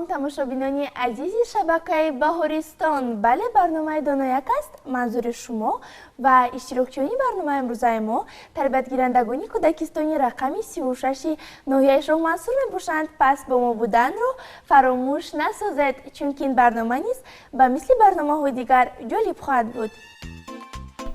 Салом, тамошобинони азизи шабакаи Баҳористон. Бале, барномаи Донояк аст манзури шумо ва иштирокчиёни барномаи имрӯзаи мо тарбиятгирандагони кӯдакистони рақами 36-и ноҳияи Шоҳмансур мебошанд. Пас бо мо буданро фаромӯш насозед, чунки ин барнома низ ба мисли барномаҳои дигар ҷолиб хоҳад буд.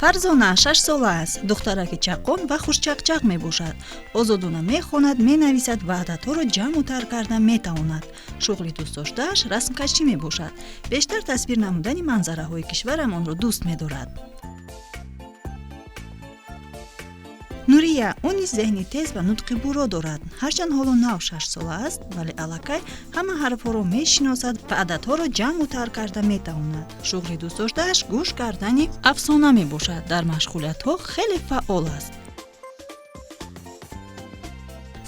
Фарзона 6 сола аст. Духтараки чаққон ва хушчақчақ мебошад. Озодона мехонад, менависад ва ададҳоро ҷамъу тар карда метавонад. Шуғли дӯстдоштааш расмкашӣ мебошад. Бештар тасвир намудани манзараҳои кишварамонро дӯст медорад. Нурия. Ӯ низ зеҳни тез ва нутқи буро дорад. Ҳарчанд ҳоло нав 6 сола аст, вале аллакай ҳама ҳарфҳоро мешиносад ва ададҳоро ҷамъу тар карда метавонад. Шуғли дӯстдоштааш гӯш кардани афсона мебошад. Дар машғулиятҳо хеле фаъол аст.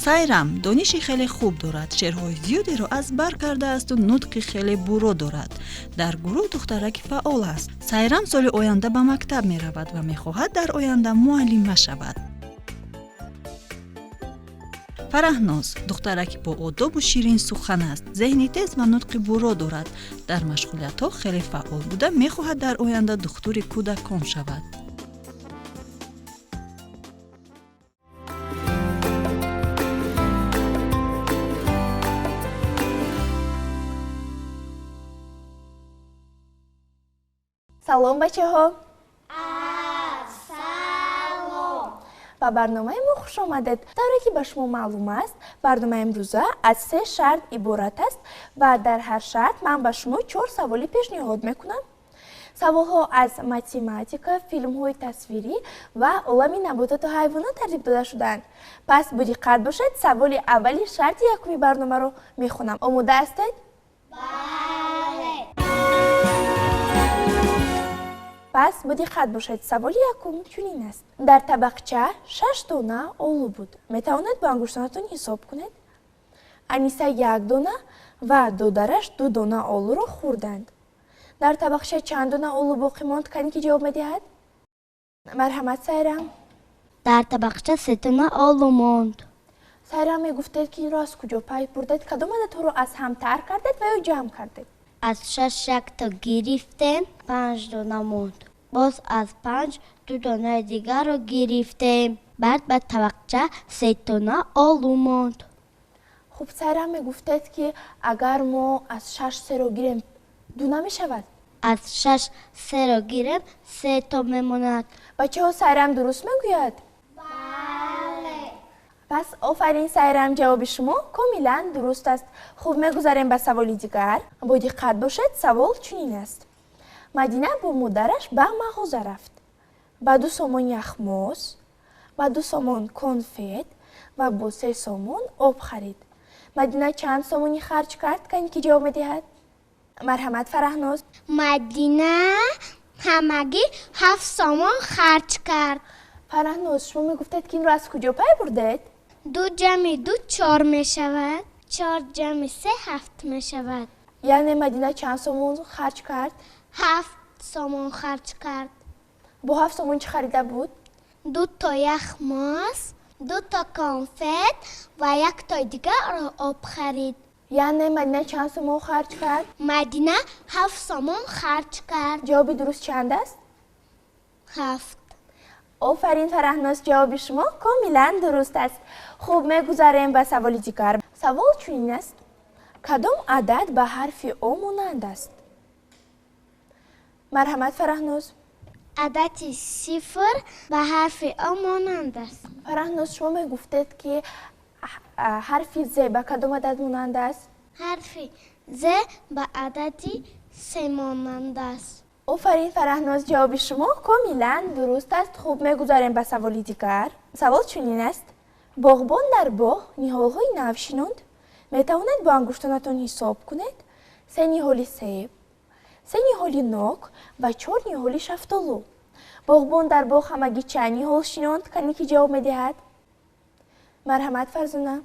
Сайрам дониши хеле хуб дорад, шеърҳои зиёдеро аз бар кардаасту нутқи хеле буро дорад. Дар гурӯҳ духтараки фаъол аст. Сайрам соли оянда ба мактаб меравад ва мехоҳад дар оянда муаллима шавад. Фараҳноз духтараки боодобу ширин сухан аст. Зеҳни тез ва нутқи буро дорад. Дар машғулиятҳо хеле фаъол буда, мехоҳад дар оянда духтури кӯдакон шавад. Салом, бачаҳо! Ассалом! Ба барномаи мо хуш омадед. Тавре ки ба шумо маълум аст, барномаи имрӯза аз се шарт иборат аст ва дар ҳар шарт ман ба шумо чор саволӣ пешниҳод мекунам. Саволҳо аз математика, филмҳои тасвирӣ ва олами набототу ҳайвонот тартиб дода шудаанд. Пас бодиққат бошед, саволи аввали шарти якуми барномаро мехонам. Омода ҳастед? Бале! Пас бодиққат бошед, саволи якум чунин аст. Дар табақча шаш дона олу буд. Метавонед бо ангуштонатон ҳисоб кунед. Аниса як дона ва додараш ду дона олуро хӯрданд. Дар табақча чанд дона олу боқӣ монд? Кане, ки ҷавоб медиҳад? Марҳамат, Сайрам. Дар табақча се дона олу монд. Сайрам, мегуфтед, ки инро аз куҷо пай бурдед? Кадом ададҳоро аз ҳам тар кардед ва ё ҷамъ кардед? Аз шаш якто гирифтем, панҷ дона монд. Боз аз панҷ ду донаи дигарро гирифтем. Баъд ба табақча се дона олу монд. Хуб, Сайрам, мегуфтед, ки агар мо аз шаш серо гирем, ду намешавад? Аз шаш серо гирем, се то мемонад. Бачаҳо, Сайрам дуруст мегӯяд? Бале! Пас офарин, Сайрам, ҷавоби шумо комилан дуруст аст. Хуб, мегузарем ба саволи дигар. Бо диққат бошед, савол чунин аст. Мадина бо модараш ба мағоза рафт. Ба 2 сомон яхмоз, ба 2 сомон конфет ва бо 3 сомон об харид. Мадина чанд сомонӣ харҷ кард? Кане, ки ҷавоб медиҳад? Марҳамат, Фараҳноз. Мадина ҳамагӣ 7 сомон харҷ кард. Фараҳноз, шумо мегуфтед, ки инро аз куҷо пай бурдед? Ду ҷамъи ду чор мешавад, чор ҷамъи се ҳафт мешавад. Яъне Мадина чанд сомон харҷ кард? 7 сомон харҷ кард. Бо 7 сомон чӣ харида буд? Ду то яхмоз, ду то конфет ва як тои дигарро об харид. Яъне Мадина чанд сомон харҷ кард? Мадина 7 сомон харҷ кард. Ҷавоби дуруст чанд аст? Ҳафт. Офарин, Фараҳноз, ҷавоби шумо комилан дуруст аст. Хуб, мегузарем ба саволи дигар. Савол чунин аст. Кадом адад ба ҳарфи О монанд аст? Марҳамат, Фараҳноз. Адади сифр ба ҳарфи О монанд аст. Фараҳноз, шумо мегуфтед, ки ҳарфи З ба кадом адад монанд аст? Ҳарфи З ба адади се монанд аст. Офарин, Фараҳноз, ҷавоби шумо комилан дуруст аст. Хуб, мегузарем ба саволи дигар. Савол чунин аст. Боғбон дар боғ ниҳолҳои нав шинонд. Метавонед бо ангуштонатон ҳисоб кунед. Се ниҳоли себ, се ниҳоли нок ва чор ниҳоли шафтолу. Боғбон дар боғ ҳамагӣ чанд ниҳол шинонд? Кане, ки ҷавоб медиҳад? Марҳамат, Фарзона.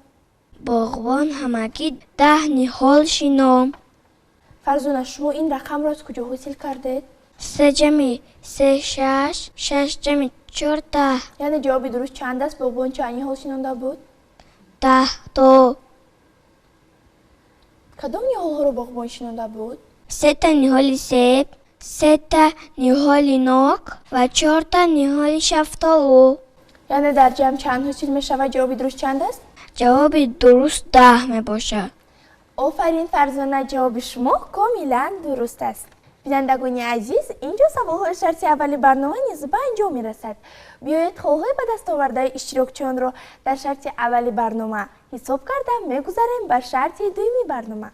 Боғбон ҳамагӣ 10 ниҳол шинонд. Фарзона, шумо ин рақамро аз куҷо ҳосил кардед? Се ҷамъи се шаш, шаш ҷамъи чор 10. Яъне ҷавоби дуруст чанд аст? Боғбон чанд ниҳол шинонда буд? 10 то. Кадом ниҳолҳоро боғбон шинонда буд? Сета ниҳоли себ, сета ниҳоли нок ва чорта ниҳоли шафтолу. Яъне дар ҷамъ чанд ҳосил мешавад? Ҷавоби дуруст чанд аст? Ҷавоби дуруст 10 мебошад. Офарин, Фарзона, ҷавоби шумо комилан дуруст аст. Бинандагони азиз, инҷо саволҳои шарти аввали барнома низ ба анҷом мерасад. Биёед холҳои ба даст овардаи иштирокчиёнро дар шарти аввали барнома ҳисоб карда мегузарем ба шарти дуюми барнома.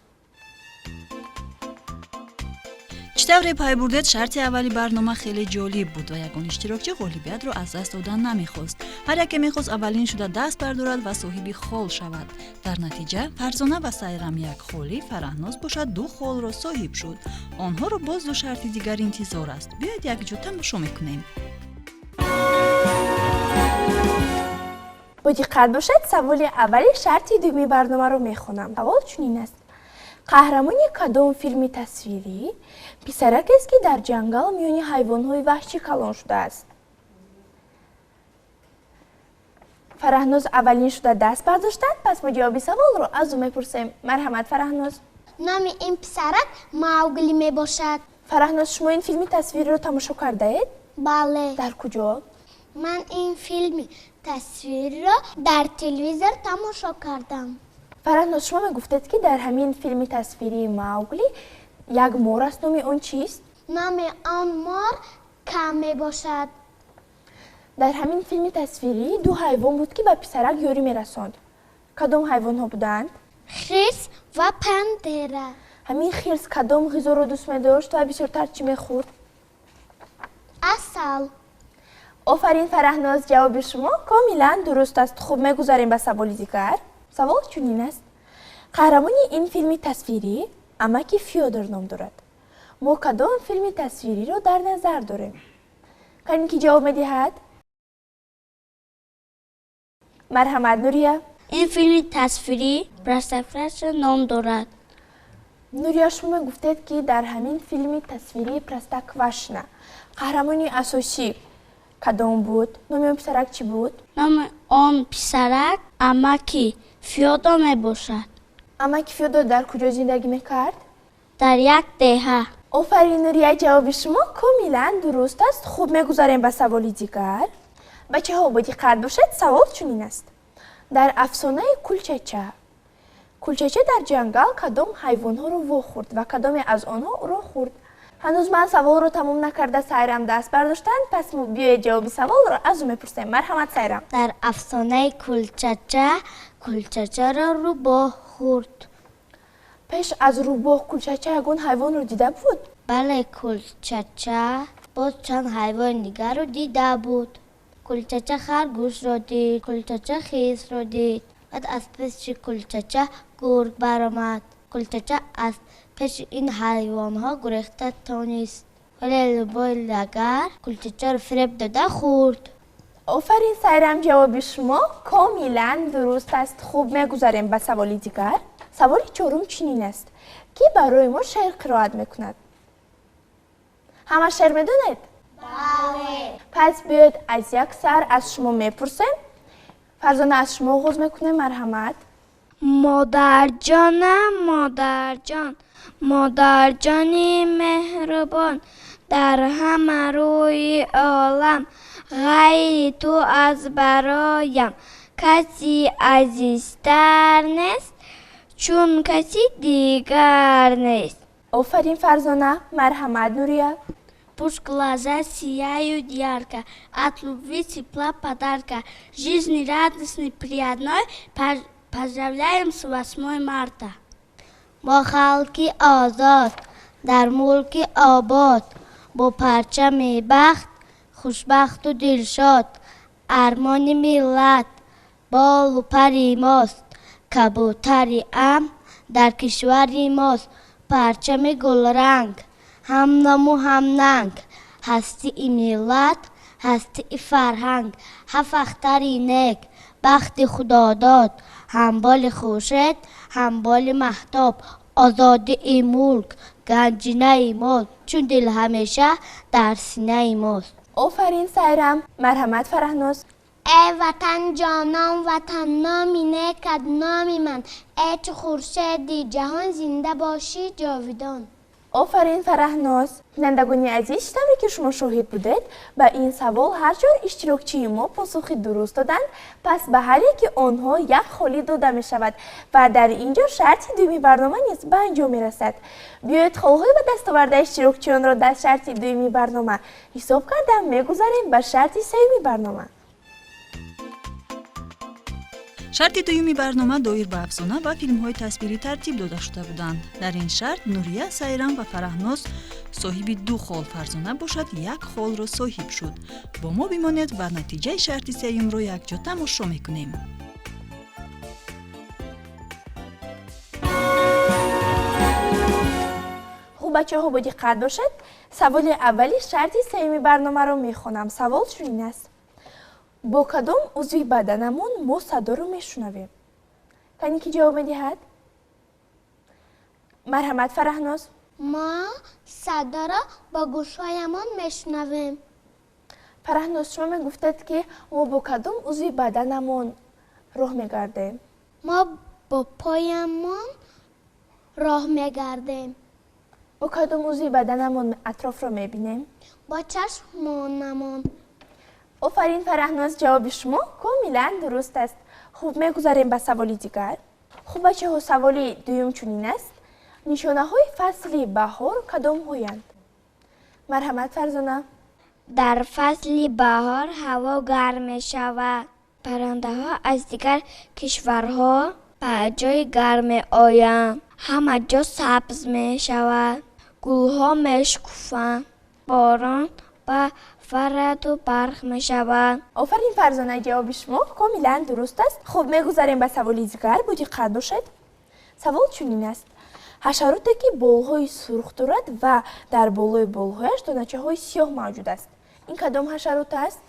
Чӣ тавре пай бурдед, шарти аввали барнома хеле ҷолиб буд ва ягон иштирокчӣ ғолибиятро аз даст додан намехост. Ҳар яке мехост аввалин шуда даст бардорад ва соҳиби хол шавад. Дар натиҷа Фарзона ва Сайрам як холи, Фараҳноз бошад 2 холро соҳиб шуд. Онҳоро боз ду шарти дигар интизор аст. Биёед якҷо тамошо мекунем. Бо диққат бошед, саволи аввали шарти дуюми барномаро мехонам. Савол чунин аст: қаҳрамони кадом филми тасвирӣ писаракест, ки дар ҷангал миёни ҳайвонҳои ваҳшӣ калон шудааст? Фараҳноз аввалин шуда даст бардоштанд, пас мо ҷавоби саволро аз ӯ мепурсем. Марҳамат, Фараҳноз. Номи ин писарак Маугли мебошад. Фараҳноз, шумо ин филми тасвириро тамошо кардаед? Бале. Дар куҷо? Ман ин филми тасвириро дар телевизор тамошо кардам. Фараҳноз, шумо мегуфтед, ки дар ҳамин филми тасвирии Маугли як мор аст. Номи он чист? Номи он мор Кам мебошад. Дар ҳамин филми тасвирӣ ду ҳайвон буд, ки ба писарак ёрӣ мерасонд. Кадом ҳайвонҳо буданд? Хирс ва пантера. Ҳамин хирс кадом ғизоро дӯст медошт ва бисёртар чӣ мехӯрд? Асал. Офарин, Фараҳноз, ҷавоби шумо комилан дуруст аст. Хуб, мегузарем ба саволи дигар. Савол чунин аст: қаҳрамони ин филми тасвирӣ амаки Фёдор ном дорад. Мо кадом филми тасвириро дар назар дорем? Кани ки ҷавоб медиҳад? Марҳамат, Нурия. Ин филми тасвирӣ Простоквашино ном дорад. Нурия, шумо мегуфтед, ки дар ҳамин филми тасвирии Простоквашино қаҳрамони асосӣ кадом буд? Номи он писарак чӣ буд? Номи он писарак амаки Фёдор мебошад. Амаки Фёдор дар куҷо зиндагӣ мекард? Дар як деҳа. Офарин, Нурия, ҷавоби шумо комилан дуруст аст. Хуб, мегузарем ба саволи дигар. Бачаҳо, бо диққат бошед, савол чунин аст: дар афсонаи Кулчача Кулчача дар ҷангал кадом ҳайвонҳоро вохӯрд ва кадоме аз онҳо ӯро хӯрд? Ҳанӯз ман саволро тамом накарда Сайрам даст бардоштанд, пас мо биёед ҷавоби саволро аз ӯ мепурсем. Марҳамат, Сайрам. Дар афсонаи Кулчача Кулчачаро рӯбоҳ хӯрд. Пеш аз рӯбоҳ Кулчача ягон ҳайвонро дида буд? Бале, Кулчача боз чанд ҳайвони дигарро дида буд. Кулчача харгӯшро дид, Кулчача хирсро дид. Баъд аз пеши Кулчача гург баромад. Кулчача аз пеши ин ҳайвонҳо гурехта тонист, вале рӯбоҳи лагар Кулчачаро фиреб дода хӯрд. Офарин, Сайрам, ҷавоби шумо комилан дуруст аст. Хуб, мегузарем ба саволи дигар. Саволи чорум чунин аст: ки барои мо шеър қироат мекунад? Ҳама шеър медонед? Бале. Пас биёед аз як сар аз шумо мепурсем. Фарзона, аз шумо оғоз мекунем. Марҳамат. Модарҷонам, модарҷон, модарҷони меҳрубон, дар ҳама рӯи олам ғайри ту аз бароям каси азизтар нест, чун каси дигар нест. Офарин, Фарзона. Марҳамат, Нурия. Пусть глаза сияют ярко от любви, тепла, подарка, жизни радостной, приятной, поздравляем с 8 марта. Мо халқи озод дар мулки обод, бо парчами бахт хушбахту дилшод, армони миллат болу пари мост, кабутари амн дар кишвари мост, парчами гулранг ҳам ному ҳам нанг, ҳастии миллат, ҳастии фарҳанг, ҳафт ахтари нек, бахти худодод, ҳамболи хуршед, ҳамболи маҳтоб, озодии мулк ганҷинаи мост, чун дил ҳамеша дар синаи мост. Офарин, Сайрам. Марҳамат, Фараҳноз. Эй ватан ҷонон, ватан, номи некат номи ман, эй чу хуршеди ҷаҳон, зинда бошӣ ҷовидон. Офарин, Фараҳноз. Бинандагони азиз, чӣ тавре ки шумо шоҳид будед, ба ин савол ҳар чор иштирокчии мо посухи дуруст доданд, пас ба ҳар яки онҳо як холӣ дода мешавад ва дар ин ҷо шарти дуюми барнома низ ба анҷом мерасад. Биёед, холҳои ба даст овардаи иштирокчиёнро дар шарти дуюми барнома ҳисоб карда мегузарем ба шарти сеюми барнома. Шарти дуюми барнома доир ба афсона ва филмҳои тасвирӣ тартиб дода шуда буданд. Дар ин шарт Нурия, Сайрам ва Фараҳноз соҳиби ду хол, Фарзона бошад, як холро соҳиб шуд. Бо мо бимонед ва натиҷаи шарти сеюмро якҷо тамошо мекунем. Хуб, бачаҳо, бо диққат бошед. Саволи аввали шарти сеюми барномаро мехонам. Савол чунин аст: бо кадом узви баданамон мо садоро мешунавем? Кани ки ҷавоб медиҳад? Марҳамат, Фараҳноз. Мо садоро бо гӯшҳоямон мешунавем. Фараҳноз, шумо мегуфтед, ки мо бо кадом узви баданамон роҳ мегардем? Мо бо поямон роҳ мегардем. Бо кадом узви баданамон атрофро мебинем? Бо чашмонамон. Офарин, Фараҳноз, ҷавоби шумо комилан дуруст аст. Хуб, мегузарем ба саволи дигар. Хуб, бачаҳо, саволи дуюм чунин аст: нишонаҳои фасли баҳор кадомҳоянд? Марҳамат, Фарзона. Дар фасли баҳор ҳаво гарм мешавад. Паррандаҳо аз дигар кишварҳо ба ҷои гарм меоянд. Ҳама ҷо сабз мешавад, гулҳо мешукуфанд, борон ба вараду барқ мешавад. Офарин, Фарзона, ҷавоби шумо комилан дуруст аст. Хуб, мегузарем ба саволи дигар. Бо диққат бошед. Савол чунин аст: ҳашароте ки болҳои сурх дорад ва дар болои болҳояш доначаҳои сиёҳ мавҷуд аст, ин кадом ҳашарот аст?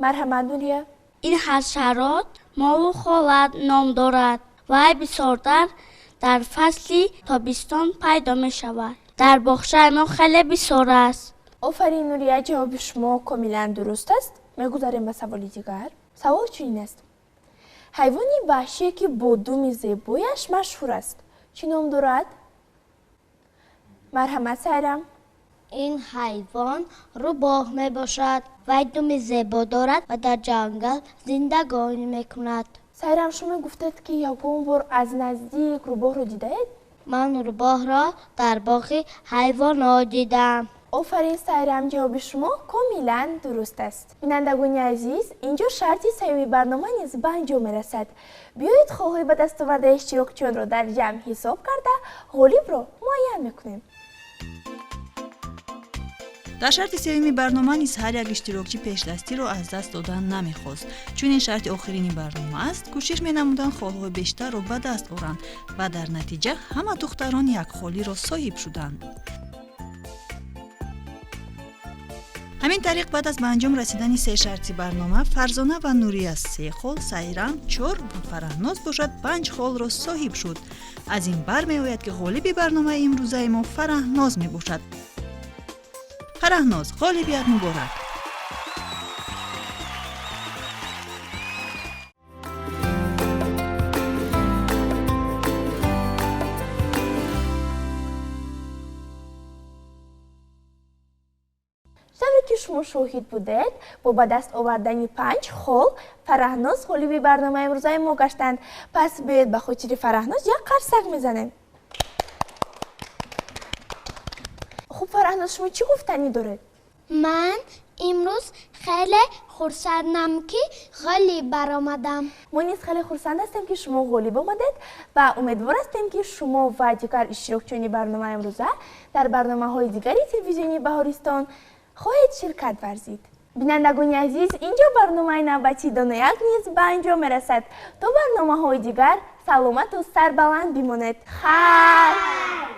Марҳамат, Нурия. Ин ҳашарот мову холат ном дорад. Вай бисёртар дар фасли тобистон пайдо мешавад. Дар боғчаи мо хеле бисёр аст. Офарин, Нурия, ҷавоби шумо комилан дуруст аст. Мегузарем ба саволи дигар. Савол чунин аст: ҳайвони ваҳшие ки бо думи зебояш машҳур аст, чӣ ном дорад? Марҳамат, Сайрам. Ин ҳайвон рӯбоҳ мебошад. Вай думи зебо дорад ва дар ҷангал зиндагонӣ мекунад. Сайрам, шумо гуфтед, ки ягон бор аз наздик рӯбоҳро дидаед? Ман рӯбоҳро дар боғи ҳайвонот дидам. Офарин, Сайрам, ҷавоби шумо комилан дуруст аст. Бинандагони азиз, инҷо шарти сеюми барнома низ ба анҷом мерасад. Биёед, холҳои ба даст овардаи иштирокчиёнро дар ҷамъ ҳисоб карда, ғолибро муайян мекунем. Дар шарти сеюми барнома низ ҳар як иштирокчӣ пешдастиро аз даст додан намехост. Чун ин шарти охирини барнома аст, кӯшиш менамуданд холҳои бештарро ба даст оранд ва дар натиҷа ҳама духтарон як холиро соҳиб шуданд. Ҳамин тариқ, баъд аз ба анҷом расидани се шарти барнома, Фарзона ва Нурия се хол, Сайрам чор ва Фараҳноз бошад, панҷ холро соҳиб шуд. Аз ин бармеояд, ки ғолиби барномаи имрӯзаи мо Фараҳноз мебошад. Фараҳноз, ғолибият муборак! Тавре ки шумо шоҳид будед, бо ба даст овардани панҷ хол Фараҳноз ғолиби барномаи имрӯзаи мо гаштанд. Пас биёед, ба хотири Фараҳноз як қарсак мезанем. Хуб, Фараҳноз, шумо чӣ гуфтанӣ доред? Ман имрӯз хеле хурсандам, ки ғолиб баромадам. Мо низ хеле хурсанд ҳастем, ки шумо ғолиб омадед, ва умедвор ҳастем, ки шумо ва дигар иштирокчиёни барномаи имрӯза дар барномаҳои дигари телевизионии Баҳористон хоҳед ширкат варзид. Бинандагони азиз, инҷо барномаи навбатии Донояк низ ба анҷом мерасад. То барномаҳои дигар саломату сарбаланд бимонед. Хайр.